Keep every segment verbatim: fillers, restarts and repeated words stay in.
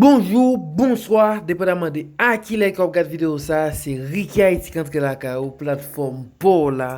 Bonjou, bonswa, depandaman de a kilè ke w ap gad videyo sa a, se Ricky Haiti k antre lakay ou, platfòm pa w la,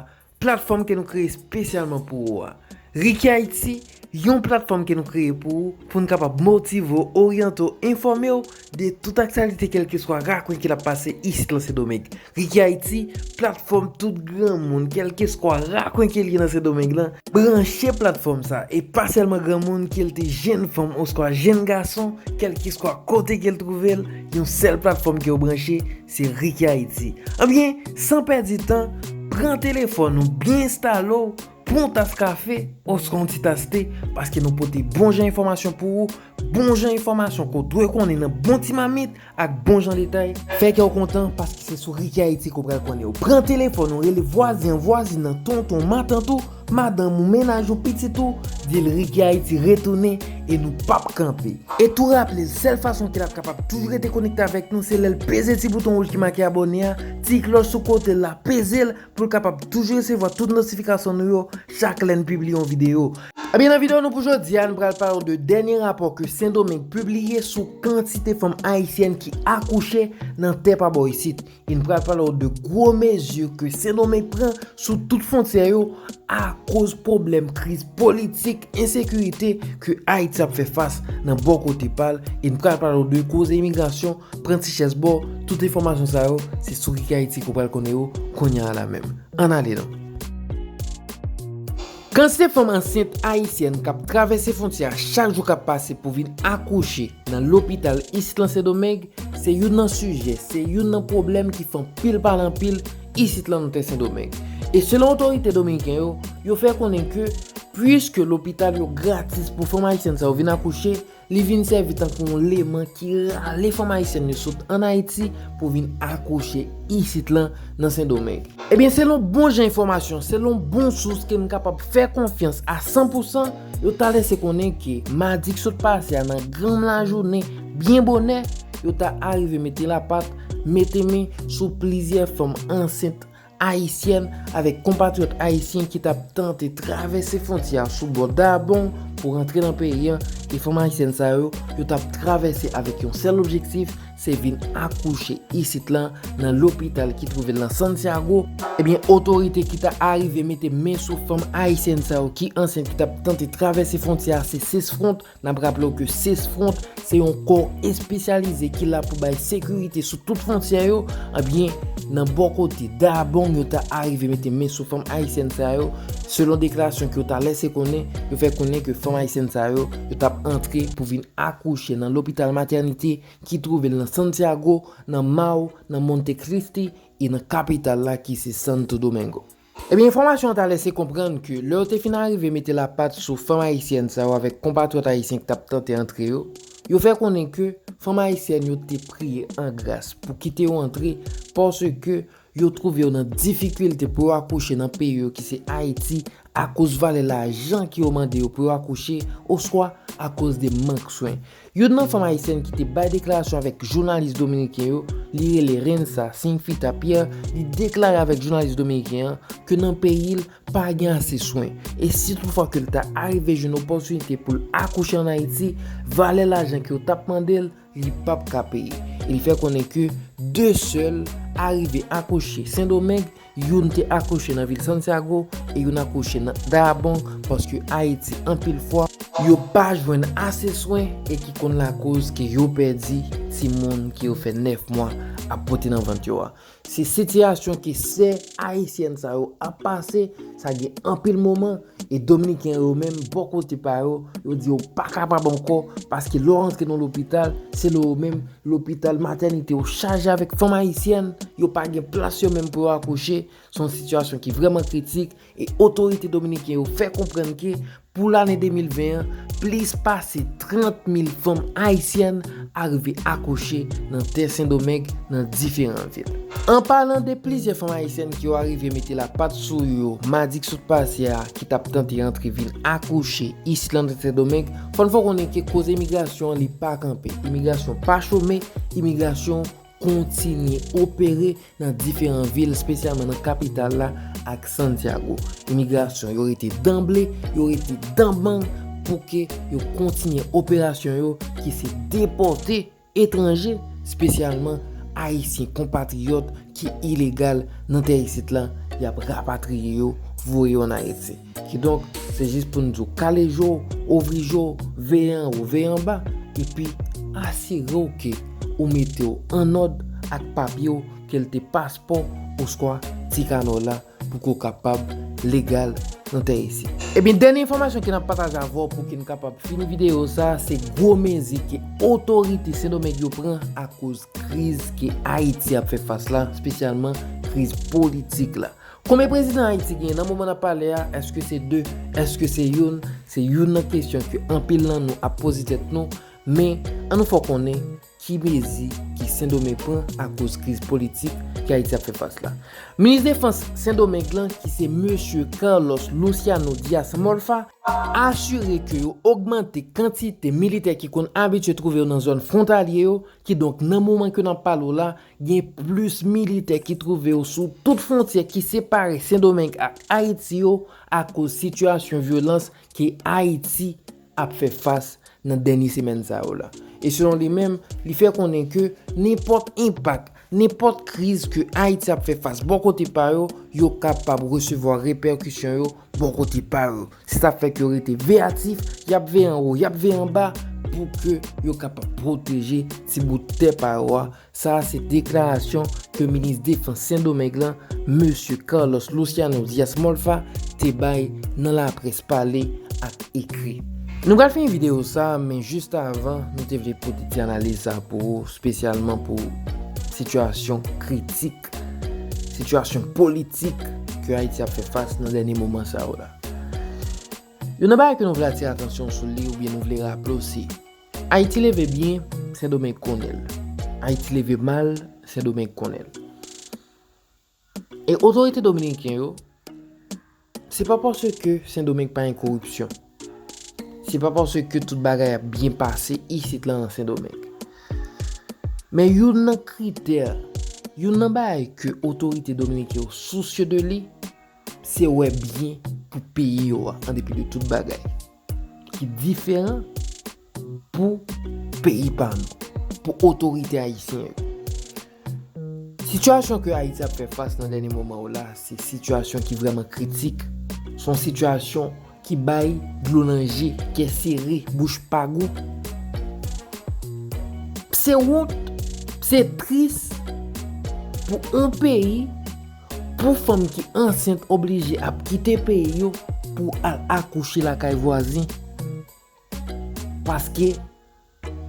platfòm ke nou kreye espesyalman pou ou a. Ricky Haiti, yon platfòm ke nou kreye pou ou, pou n kapab motive w, oryante w, enfòme w de tout aktyalite kèlkeswa rakwen ki ap pase isit lan Sendomeng. Ricky Haiti, platfòm tout granmoun, kèlkeswa rakwen ke l ye nan Sendomeng lan, branche platfòm sa. E pa sèlman granmoun, ke l te jenn fanm oswa jenn gason, kèlkeswa kote ke l twouve l, yon sèl platfòm ke w branche, se Ricky Haiti. Ebyen, san pèdi tan, pran telefòn ou, byen enstale w, pran yon tas kafe oswa yon ti tas te, paske nou pote bon jan enfòmasyon pou ou, bon jan enfòmasyon ke w dwe konnen nan bon ti mamit ak bon jan detay. Fè kè w kontan, paske se sou Ricky Haiti ke w pral konnen yo. Pran telefòn ou, rele vwazen an, vwazin nan, tonton, matant ou, madanm ou, mennaj ou, pitit ou, di l Ricky Haiti retounen e nou p ap kanpe. E tou raple l, sèl fason ke l ap kapab toujou rete konekte avèk nou, se lè l peze ti bouton wouj ki make abòne a, ti klòch sou kote l la, peze l, pou l kapab toujou resevwa tout notifikasyon nou yo chak lè n pibliye yon videyo. Ebyen, nan videyo nou pou jodi a, nou pral pale w de dènye rapò ke Sendomeng pibliye sou kantite fanm ayisyèn ki akouche nan tè pa bò isit. E n pral pale w de gwo mezi ke Sendomeng pran sou tout fwontyè yo akoz pwoblèm kriz politik, ensekirite ke Ayiti ap fè fas nan bò kote pa l. E n pral pale w de koze imigrasyon, pran ti chèz ba w, tout enfòmasyon sa yo, se sou Ricky Haiti ke w pral konnen yo kounye a la menm. Ann ale non. Kantite fanm ansent ayisyèn k ap travèse fwontyè a chak jou k ap pase pou vin akouche nan lopital isit lan Sendomeng, se youn nan sijè, se youn nan pwoblèm ki fè anpil pale anpil isit lan nan tè Sendomeng. E selon otorite dominiken yo, yo fè konnen ke, piske lopital yo gratis pou fanm ayisyèn sa yo vin akouche, li vin sèvi tankou yon leman ki rale fanm ayisyèn yo sot ann Ayiti pou vin akouche isit lan nan Sendomeng. Ebyen, selon bon jan enfòmasyon, selon bon sous ke m kapab fè konfyans a san pou san, yo ta lèse konnen ke madi k sot pase a nan granm lajounen, byen bonè, yo ta arive mete lapat, mete men sou plizyè fanm ansent ayisyèn avèk konpatriyòt ayisyen ki t ap tante travèse fwontyè a sou bò Dabong pou rantre nan peyi a, e fanm ayisyèn sa yo, yo t ap travèse avèk yon sèl objektif, se vin akouche isit lan nan lopital ki twouve l nan Santiago. Ebyen, otorite ki ta arive mete men sou fanm ayisyèn sa yo ki ansent ki t ap tante travèse fwontyè a, se Cesfront. N ap raple w ke Cesfront se yon kò espesyalize ki la pou bay sekirite sou tout fwontyè yo. Ebyen, nan bò kote Dabong, yo ta arive mete men sou fanm ayisyèn sa yo. Selon deklarasyon ke yo ta lèse konnen, yo fè konnen ke fanm ayisyèn sa yo, yo t ap antre pou vin akouche nan lopital matènite ki twouve l nan Santiago, nan Mao, nan Monte Cristi e nan kapital la ki se Santo Domingo. Ebyen, enfòmasyon an ta lèse konprann ke lè yo te fin arive mete lapat sou fanm ayisyèn sa yo avèk konpatriyòt ayisyen ki t ap tante antre yo, yo fè konnen ke fanm ayisyèn yo te priye an gras pou kite yo antre, paske yo twouve yo nan difikilte pou yo akouche nan peyi yo ki se Ayiti, akoz valè lajan ke yo mande yo pou yo akouche, oswa akoz de mank swen. Youn nan fanm ayisyèn ki te bay deklarasyon avèk jounalis dominiken yo, li rele Rensa Sinfita Pierre, li deklare avèk jounalis dominiken an ke nan peyi l, pa gen ase swen. E si toutfwa ke l ta arive jwenn opòtinite pou l akouche ann Ayiti, valè lajan ke yo t ap mande l, li p ap ka peye. E li fè konnen ke de sè l arive akouche Sendomeng, youn te akouche nan vil Santiago e youn akouche nan Dayabong, paske Ayiti anpil fwa yo pa jwenn ase swen e ki konn lakoz ke yo pèdi timoun ke yo fè nèf mwa ap pote nan vant yo a. Se sitiyasyon ke sè ayisyèn sa yo ap pase, sa gen anpil moman, e dominiken yo menm, bò kote pa yo, yo di yo pa kapab ankò, paske lè w rantre nan lopital, se lè yo menm, lopital matènite yo chaje avèk fanm ayisyèn, yo pa gen plas yo menm pou yo akouche, se yon sitiyasyon ki vrèman kritik, e otorite dominiken yo fè konprann ke pou lane de mil ven an, plis pase trant mil fanm ayisyèn arive akouche nan tè Sendomeng nan diferan vil. An palan de plizyè fanm ayisyèn ki yo arive mete lapat sou yo madi k sot pase a, ki t ap tante antre vin akouche isit lan nan tè Sendomeng, fò n fè w konnen ke koze imigrasyon an li pa kanpe. Imigrasyon pa chome, imigrasyon kontinye opere nan diferan vil, espesyalman nan kapital la ak Santiago. Imigrasyon yo rete danble, yo rete danbang pou ke yo kontinye operasyon yo ki se depòte etranje, espesyalman Ayisyen konpatriyòt ki ilegal nan tè isit la, y ap rapatriye yo, voye yo ann Ayiti. Kidonk, se jis pou n di w kale je w, ouvri je w, veye anwo, veye anba, epi asire w ke ou mete w annòd ak papye w, ke l te paspò oswa ti kanò la, pou ke w kapab legal nan tè isit. Ebyen, dènye enfòmasyon ke n ap pataje avè w pou ke n kapab fini videyo sa a, se gwo mezi ke otorite Sendomeng yo pran akoz kriz ke Ayiti ap fè fas la, espesyalman kriz politik la. Konbyen prezidan Ayiti genyen nan moman n ap pale a? Èske se de? Èske se youn? Se youn nan kesyon ke anpil nan nou ap poze tèt nou, men ann nou fè w konnen ki mezi ke Sendomeng pran akoz kriz politik ke Ayiti ap fè fas la. Minis Defans Sendomeng lan, ki se mesye Carlos Luciano Dias Molfa, asire ke yo ogmante kantite militè ki konn abitye twouve yo nan zòn fwontalye yo, kidonk nan moman ke n ap pale w la, gen plis militè ki twouve yo sou tout fwontyè ki separe Sendomeng ak Ayiti yo akoz sitiyasyon vyolans ke Ayiti ap fè fas nan dènye semèn sa yo la. E selon li menm, li fè konnen ke nenpòt enpak, nenpòt kriz ke Ayiti ap fè fas bò kote pa yo, yo kapab resevwa repèkisyon yo bò kote pa yo. Se sa k fè ke yo rete veyatif, y ap veye anwo, y ap veye anba, pou ke yo kapab pwoteje ti bout tè pa yo a. Sa a se deklarasyon ke minis defans Sendomeng lan, mesye Carlos Luciano Dias Molfa, te bay nan laprès pale ak ekri. Nou pral fini videyo sa a, men jis avan, nou te vle pote ti analiz sa a pou ou, espesyalman pou sitiyasyon kritik, sitiyasyon politik ke Ayiti ap fè fas nan dènye moman sa yo la. Youn nan bagay ke nou vle atire atansyon sou li oubyen nou vle raple w se, Ayiti leve byen, Sendomeng konnen l. Ayiti leve mal, Sendomeng konnen l. E otorite dominiken yo, se pa paske Sendomeng pa gen koripsyon. Se pa paske tout bagay ap byen pase isit la nan Sendomeng. Men youn nan kritè, youn nan bagay ke otorite dominiken yo sousye de li, se wè byen pou peyi yo a, an depi de tout bagay ki diferan pou peyi pa nou, pou otorite ayisyen yo. Sitiyasyon ke Ayiti ap fè fas nan dènye moman yo la, se sitiyasyon ki vrèman kritik. Se yon sitiyasyon ki bay dlo nan je, kè sere, bouch pa gou. Se wont, se tris pou yon peyi, pou fanm ki ansent oblije ap kite peyi yo pou al akouche lakay vwazen. Paske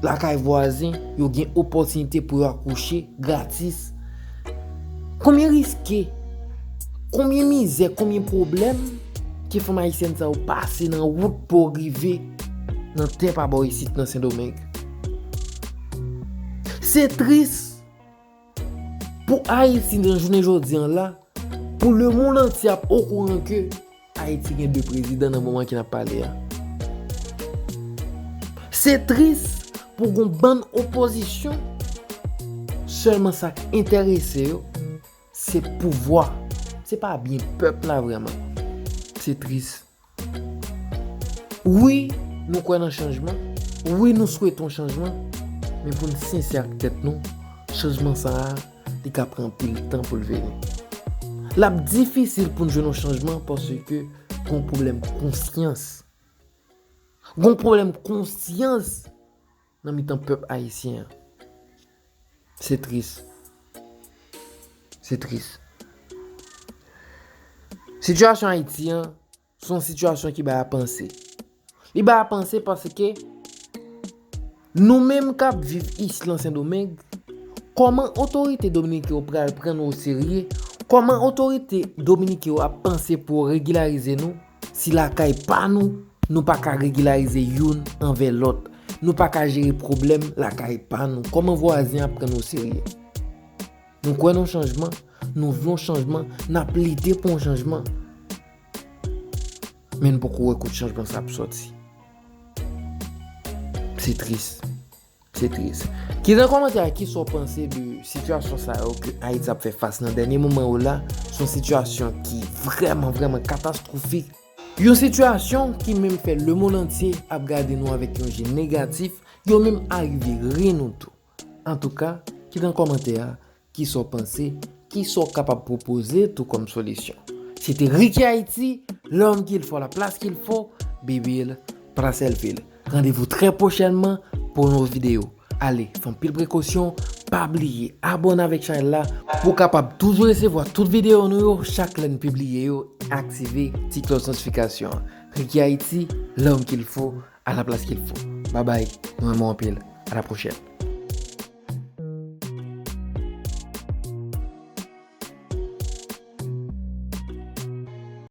lakay vwazen, yo gen opòtinite pou yo akouche gratis. Konbyen riske, konbyen mizè, konbyen pwoblèm ke fanm ayisyèn sa yo pase nan wout pou yo rive nan tè pa bò isit nan Sendomeng? Se tris pou Ayiti nan jounen jodi an la, pou lemonn antye ap okouran ke Ayiti gen de prezidan nan moman ke n ap pale a. Se tris pou gon bann opozisyon, sèlman sa k enterese yo, se pouvwa. Se pa byen pèp la vrèman. Se tris. Wi, nou kwè nan chanjman. Wi, nou swete yon chanjman. Men pou n sensè ak tèt nou, chanjman sa a, li ka pran anpil tan pou l vini. L ap difisil pou n jwenn yon chanjman paske gon pwoblèm konsyans. Gon pwoblèm konsyans nan mitan pèp ayisyen an. Se tris. Se tris. Sitiyasyon Ayiti an, se yon sitiyasyon ki bay a panse. Li bay a panse paske nou menm k ap viv isit lan Sendomeng, kòman otorite dominiken yo pral pran nou oserye? Kòman otorite dominiken yo ap panse pou yo regilarize nou si lakay pa nou, nou pa ka regilarize youn anvè lòt? Nou pa ka jere pwoblèm lakay pa nou. Kòman vwazen ap pran nou oserye? Nou kwè nan chanjman, nou vle yon chanjman, n ap lite pou yon chanjman. Men n poko wè kot chanjman sa ap sòti. Se tris. Se tris. Kite nan kòmantè a kisa w panse de sitiyasyon sa yo ke Ayiti ap fè fas nan dènye moman yo la. Se yon sitiyasyon ki vrèman, vrèman katastwofik. Yon sitiyasyon ki menm fè lemonn antye ap gade nou avèk yon je negatif. Yo menm arive ri nou tou. Antouka, kite nan kòmantè a kisa w panse, kisa w kapab pwopoze tou kòm solisyon. Se te Ricky Haïti, l'homme qu'il faut, la place qu'il faut, Bibil, Plas Elvil. Randevou trè pwochènman pou yon nouvo videyo. Ale, fè anpil prekosyon, pa bliye abòne avèk chanèl la pou w kapab toujou resevwa tout videyo nou yo chak lè n pibliye yo, aktive ti klòch notifikasyon an. Ricky Haïti, l'homme qu'il faut, à la place qu'il faut. Babay, nou renmen w anpil. À la prochaine.